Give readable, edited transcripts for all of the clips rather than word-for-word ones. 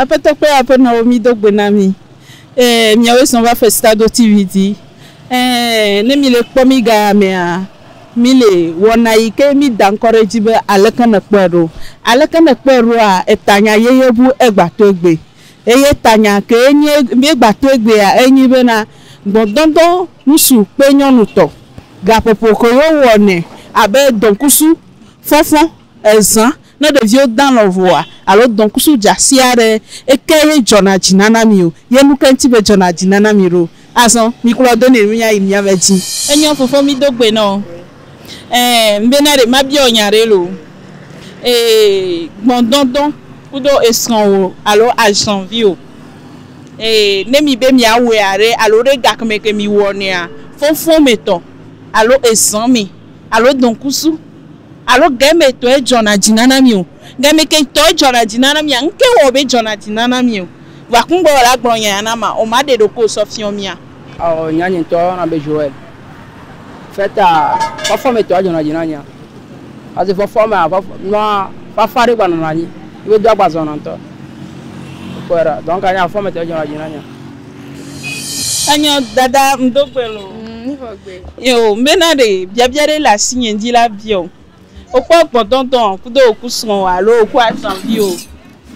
Aƒetɔ kple aƒenɔwo mi do gbe na mi. Ee, miawoe sɔn va Festado TV dzi. Ee, ne mi le kpɔ mi ga mea, mi le wɔna yi ke mi da ŋkɔ ɖe edzi be aleke ne kpɔe ɖo. Aleke ne kpɔe ɖoa, etanya yeye bu egba to egbe. Eye tanya ke nye mi gba to egbea enyi bena gbɔdɔdɔ ŋutsu kple nyɔnu tɔ. Gaƒoƒo ke wowɔnɛ abe dɔnkusu, fɔfɔ, ezã ne ɖeviwo da lɔ voa alo dɔnkusu dzasi aɖe eke ye dzɔna dzi nana mi o ye nu ke ŋuti be dzɔna dzi nana mi ɖo azɔ miklɔ do ne mía yi míabe dzi. Enyo fofo mi do gbe nɔ ɛɛ nbena ɖe ma biɔ nya ɖe lo ee gbɔdɔdɔ kudo esrɔ̃wò alo azɔ̃vi o ee ne mi be miawɔe aɖe alo ɖe gakeme ke mi wɔnɛa fɔfɔ me tɔ alo ezã me alo dɔnkusu alo gɛmɛ tɔ edzɔna dzi nana mi o gɛmɛ ke tɔ edzɔna dzi nana mia ŋke wɔ be dzɔna dzi nana mi o va kungbɔ la gblɔ nya ya na ma o ma ɖe ɖoko sɔ fiɔ mia. Awɔ nya nye ŋutɔ na be Joel. Fɛta fɔfɔ me tɔ dzɔna dzi na nya. Parce que fɔfɔ mea fɔfɔ nua fafa ɖe gba nɔna anyi. Ibe do agba zɔna ŋutɔ. Kpɔe ɖa. Donc anya fɔfɔ me tɔ dzɔna dzi na nya. Enyo dada ŋdogbe lo. Yo mbena ɖe biabia ɖe le asi nye dzi la biɔ. Wokpɔ gbɔdɔdɔ kudo woku srɔ̃ alo woku azãvi o.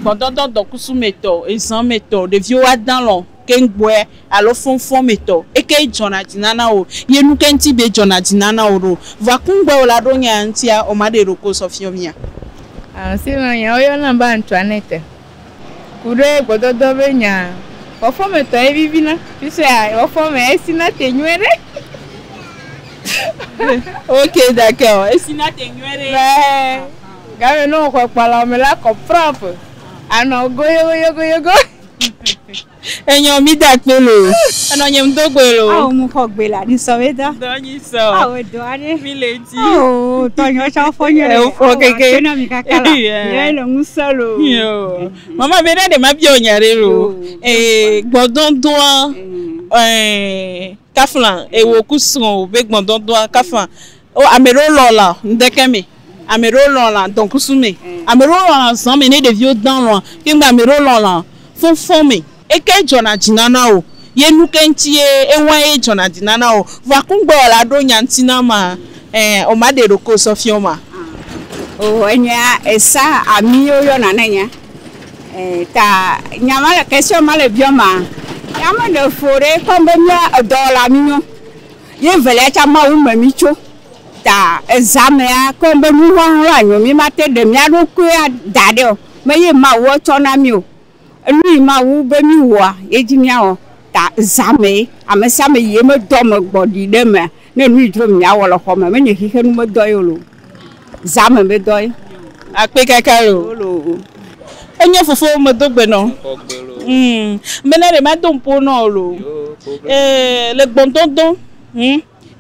Gbɔdɔdɔ dɔkusu me tɔ, ezã me tɔ, ɖeviwo ada lɔ keŋgbɔe alo fɔfɔ me tɔ. Eke dzɔna dzi nana wo. Ye nu ke ŋuti be dzɔna dzi nana wo ɖo. Vɔa kungbɔ wo la ɖo nya ŋutia o ma ɖe ɖoko sɔ fiɔ mia. Asi nya woyɔna be Antoinette. Ku ɖe gbɔdɔdɔ be nya fɔfɔmetɔ ye vivina. Fifia fɔfɔme esina te nyuie ɖe. Ok, d'accord. Esina te nyuie ɖe. Ouais. Game ne wòxɔ kpala me la kɔ propre. Anɔ go yogo yogo yogo. Enyo mi da akpe lo. Enɔ nye ŋdogbe lo. Awo mu xɔ gbe le anisɔ be da. Dɔnyi sɔ. Awo dɔ aɖe. Mi le dzi. Oh, tɔnyɔ tsã fɔ nyuie ɖe. Ewo fɔ keke. Awo na mi kaka la. Yeah. Ye le ŋusẽ lo. Yo. Mama be ne ɖe ma biɔ nya ɖe lo. Ee gbɔdɔdɔa ɛɛ kafla ewo ku srɔ̃ be gbɔdɔdɔa kafla. O ame ɖewo lɔ la ŋdeke me. Ame ɖewo lɔ la dɔnkusu me. Ame ɖewo lɔ la zã me ne ɖeviwo dan lɔa. Keŋgbe ame ɖewo lɔ la fɔfɔ me. Eke dzɔna dzi nana o. Ye nu ke ŋuti ye ewa ye dzɔna dzi nana o. Vɔa kungbɔ la ɖo nya ŋuti na ma ɛɛ o ma ɖe ɖoko sɔ fiɔ ma. Oh, enya esa ami woyɔna ne nya. Eh, ta nya ma le question ma le biɔ ma. Ya me ɖe fo ɖe kɔm be mía edɔwɔla mi nyɔ. Ye velia tsa Mawu me mi tso. Ta eza mea kɔm be nu xɔxɔ anyo mi ma te ɖe mía ɖokuia da ɖe o. Me ye Mawu tsɔ na mi o. Enu yi Mawu be mi wɔa ye dzi míawɔ. Ta zã me ame sia ame yi me dɔ me gbɔ ɖi ɖe mea ne nu yi dzro míawɔ le xɔ me menye xixe nu me dɔ ye o lo. Zã me me dɔ ye. Akpe kaka lo. Lo. Enye fofo me do gbe nɔ. Mena ɖe ma do ŋpo nɔ lo. Ee le gbɔdɔdɔ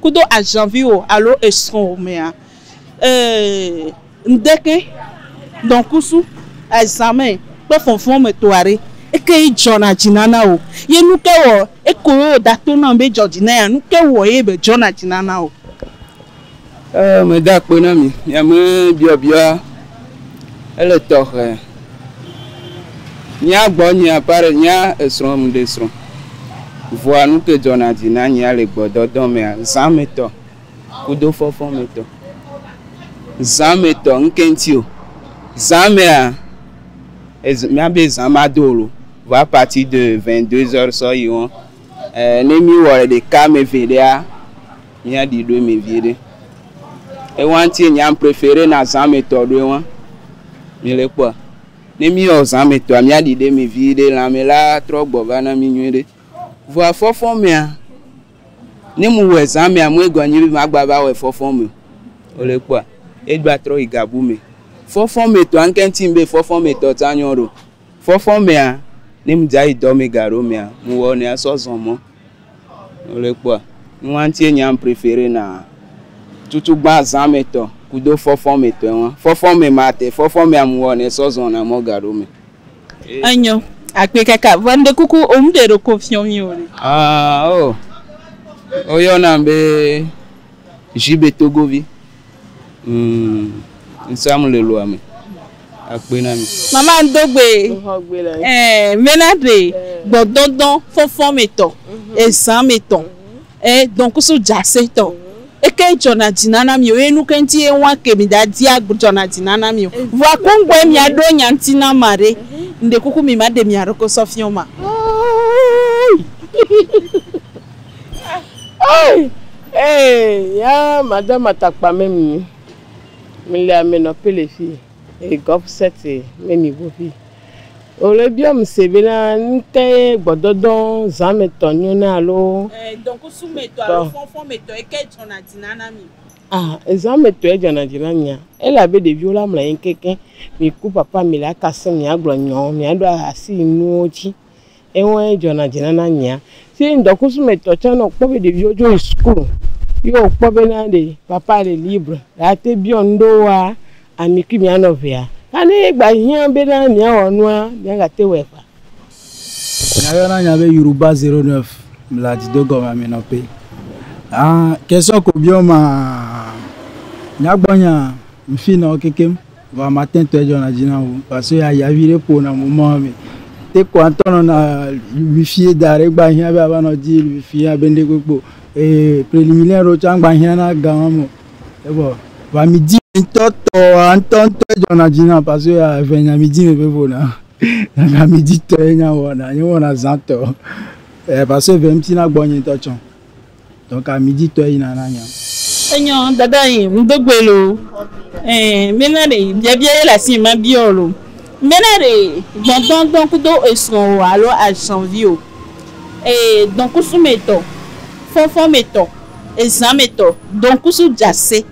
kudo azãvi o alo esrɔ̃ mea. Ee ŋdeke dɔnkusu ezã me kple fɔfɔ me tɔa ɖe eke ye dzɔna dzi nana o. Ye nu ke wɔ eko ye da to na be dzɔ dzi na ya nu ke wɔ ye be dzɔna dzi nana o. Ee, meda akpe na mi. Miame biabia ele tɔxɛ. Mía gbɔ nyea pare nyea esrɔ̃ mu ɖe srɔ̃. Vɔa nu ke dzɔna dzi na nyea le gbɔdɔdɔ mea zã me tɔ kudo fɔfɔ me tɔ. Zã me tɔ ŋke ŋuti o. Zã mea ez míabe zã ma do lo. Vɔ à partir de 22 heures sɔ yi wɔn. Ɛɛ ne mi wɔ ɖeka ame eve ɖea míaɖi ɖo eme vie ɖe. Ewa ŋuti nye préféré na zã me tɔ ɖo wa. Mi le kpɔa. Ne mi wɔ zã me tɔa míaɖi ɖe eme vie ɖe lãme la trɔ gbɔ va na mi nyuie ɖe. Vɔa fɔfɔ mea ne mu wɔ zã mea mu egɔ nyi be magba va wɔ fɔfɔ me o. Wole kpɔa. Egba trɔ yi gabu me. Fɔfɔ me tɔa ŋke ŋuti be fɔfɔ me tɔ tsã nyɔ ɖo. Fɔfɔ mea ne mu dza yi dɔ me ga ɖo mea mu wɔ nea sɔ zɔ mɔ. Wole kpɔa. Nua ŋuti nye préféré na tutugbã zã me tɔ kudo fɔfɔ me tɔ wa. Fɔfɔ me ma te fɔfɔ mea mu wɔ ne sɔ zɔna mɔ ga ɖo me. Enyo akpe kaka vɔ ŋɖe kuku o mu ɖe ɖoko fiɔ mi o ɖe. Ah oh. Woyɔna be JB Togovi. Nsam le loa me. Akpe na mi. Mama ŋdogbe mena ɖe gbɔdɔdɔ fɔfɔmetɔ ezãmetɔ dɔnkusu dzasetɔ eke dzɔna dzi nana mi o ye nu ke ŋuti ye wa ke mi da dia dzɔna dzi nana mi o voa kóŋgbɔe mia ɖo nya ŋuti na ma ɖe ŋɖe kuku mi ma ɖe mia ɖoko sɔfiɔ ma. Ya madame atakpa memi mi le amenɔƒe le fi e golf set me niveau fi. Ole biom se bena ŋutɛ gbɔdɔdɔ zãmetɔ nyo na alo. Dɔnkusumetɔ alo fɔfɔmetɔ eke dzɔna dzi nana mi. Ah, zãmetɔ dzɔna dzi na mia. Elabe ɖeviwo la mlɔ anyi kekeŋ. Mi ku papa mi le akase miagblɔ nyawo miaɖo asi nuwo dzi. Ewoe dzɔna dzi nana mia. Si ŋdɔkusumetɔ tsã ne wòkpɔ be ɖeviwo dzo yi sukulu ye wòkpɔ bena ɖe papa le libre la te biɔ nu ɖewoa ami kple mia nɔvia. Ane gba hiã bena miawɔ nua miagate wɔe fa. Nyayɔna nya be Yoruba 09 le dzido gɔme amenɔƒe. Ah, question ko biɔ ma nyagbɔnya nfi nɔ kekem vɔ matin tɔ dzɔna dzi na wo parce que ayavi ɖe ƒona moment me. Te ko ŋutɔ nɔna wifi da ɖe gba hiã be ava nɔ dzi wifi abe ŋɖe kpekpe o. Eye préliminaire ɖewo tsã gba hiã na ga ma me o. Evɔ vɔa midi ŋutɔ tɔa ŋutɔ ŋutɔ dzɔna dzi na parce que eve nya midi me ƒe ƒona. Nya midi tɔ ye nya wɔna nye wɔna zã tɔ. Parce que eve ŋuti na gbɔ nye ŋutɔ tsɔ. Donc midi tɔ yina na nya. Enyo dada yi ŋdogbe lo. Mena ɖe biabia ye le asi ma biɔ lo. Mena ɖe gbɔdɔdɔ kudo esrɔ̃ o alo azãvi o. Dɔnkusumetɔ, fɔfɔmetɔ, ezãmetɔ, dɔnkusu dzase.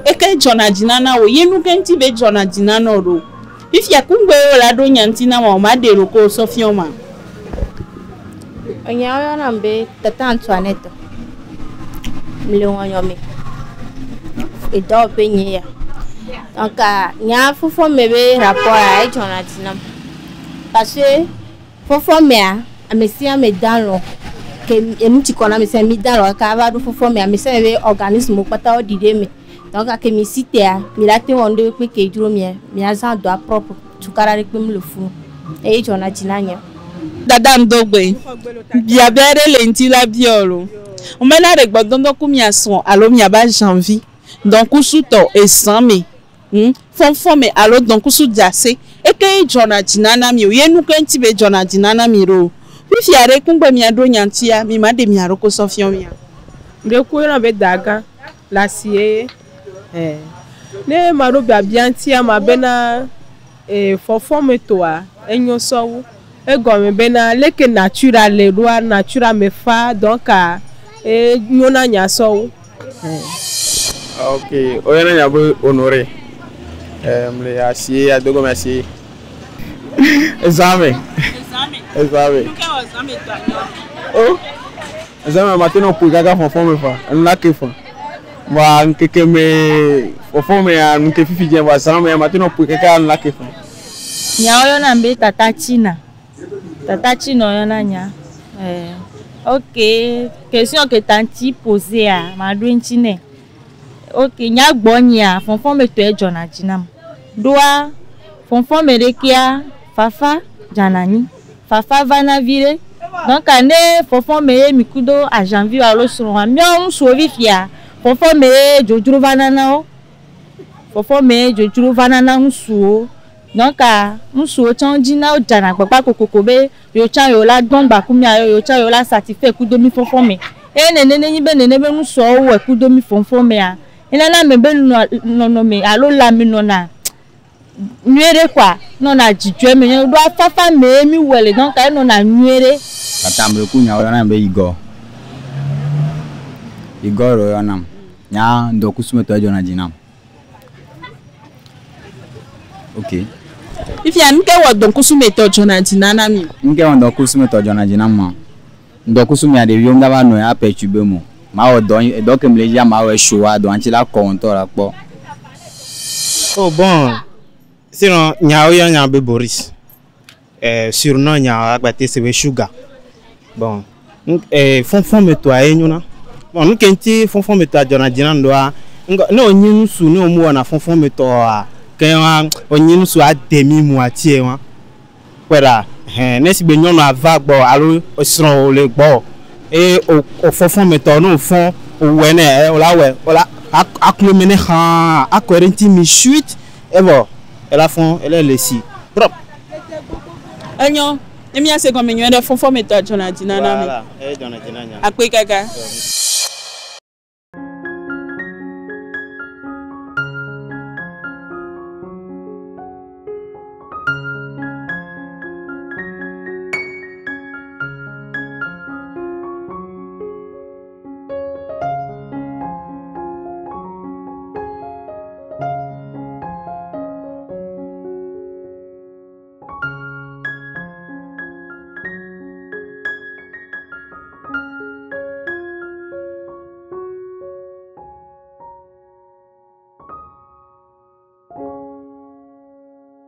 Eke dzɔna dzi nana wo ye nu ke ŋuti be dzɔna dzi nana wo ɖo. Fifia kungbe wo la ɖo nya ŋuti na ma o ma ɖe ɖoko sɔfiɔ ma. Enyawo yɔnam be Tata Antoinette. Mle ŋɔnyɔ me. Edɔwɔƒe nye ya. Donc nya fɔfɔ me be rapport a edzɔna dzi nam. Parce que fɔfɔ mea ame sia ame da lɔ ke enu tsi kɔ na ame sia ame mi da lɔ kaka va ɖo fɔfɔ me ame sia ame be organisme kpata wo ɖi ɖe eme. Donc ke mi si tea mi la te wɔ nu ɖe kpe ke dzro mia miazã dɔa propre tukaɖa ɖe kpe mi le funu eye dzɔna dzi na nye. Dada ŋdogbe biabia ɖe le ŋuti la biɔ lo. Mena ɖe gbɔdɔdɔ ku mia srɔ̃ alo miaba janvi dɔnkusutɔ ezãme fɔfɔme alo dɔnkusu dzase eke dzɔna dzi nana mi o ye nu ke ŋuti be dzɔna dzi nana mi ɖo. Fifia ɖe kungbe mia ɖo nya ŋutia mi ma ɖe mia ɖoko sɔfiɔ mia. Ɖeku yɔna be daga le asi ye. Ne ma ɖo biabia ŋutia ma bena fɔfɔmetɔa enyo sɔwu. Egɔme bena leke natura le ɖoa natura me fa donc enyo na nya sɔwu. Ok, oyɔna nya be Honoré. Mle asi adogɔme asi. Ezame. Ezame. Oh. Ezame ma te nɔ ƒoe kaka fɔfɔ me fa. Enu la ke fa. Voa ŋkeke me fɔfɔ mea nuke fifi dze voa zãmea ma te nɔ ƒoe kaka enu la ke fa. Nyawo yɔnam be Tata Tina. Tata Tina yɔna nya. Ok, question ke tanti posé a ma ɖo ŋuti nɛ. Ok, nya gbɔ nyia fɔfɔmetɔe dzɔna dzi nam. Ɖoa fɔfɔme ɖekea fafa dzana anyi. Fafa vana vi ɖe. Donc ne fɔfɔme ye mi kudo ajanvi alo srɔ̃a míawo ŋutsuwo fifia fɔfɔme ye dzodzro vana na wo. Fɔfɔme ye dzodzro vana na ŋutsuwo. Donc ŋutsuwo tsã dzina wo dzana agbagba kokoko be yewo tsã yewo la gbɔn gbaku mia yewo tsã yewo la satisfait kudo mi fɔfɔme. Eye nene nenye be nene be ŋutsuawo wɔe kudo mi fɔfɔmea enana ame be nɔnɔme alo lãme nɔna nyuie ɖe koa nɔna dzidzɔe me ɖoa fafa me ye mi wɔe le donc enɔna nyuie ɖe. Tata mleku nyawo yɔnam be Igor. Igor ɖewo yɔnam. Nya ŋdɔkusumetɔ dzɔna dzi nam. Ok. Fifia nu ke wɔ dɔnkusumetɔ dzɔna dzi nana mi. Nu ke wɔ ŋdɔkusumetɔ dzɔna dzi nam ma. Ŋdɔkusumea ɖeviwo ŋgava nɔ ya perturber mo. Mawɔ dɔ edɔ ke me le dzia mawɔ showa dɔ ŋuti la kɔ ŋutɔ la kpɔ. Oh bon, sinon nyawo yɔ nya be Boris. Surnom nyawo agbate se be Sugar. Bon, fɔfɔmetɔa ye nyona. Bon, nu ke ŋuti fɔfɔmetɔa dzɔna dzi nam ɖoa, ne wònye ŋutsu ne wòmu wɔna fɔfɔmetɔa Ke wa onyi nusu ade mi mu atie wa. Kpɔe ɖa hɛn ne si be nyɔnua va gbɔ alo esrɔ̃ le gbɔ eye o o fɔfɔ me tɔ ne o fɔ o wɔ ne ɛ o la wɔ o la aklo me ne xaa akɔ ɖe ŋuti mi suite evɔ ela fɔ ele le si propre. Enyo ne míase gɔme nyuie ɖe fɔfɔ me tɔ dzɔna dzi na na mi. Voilà, eye dzɔna dzi na nya. Akpe kaka.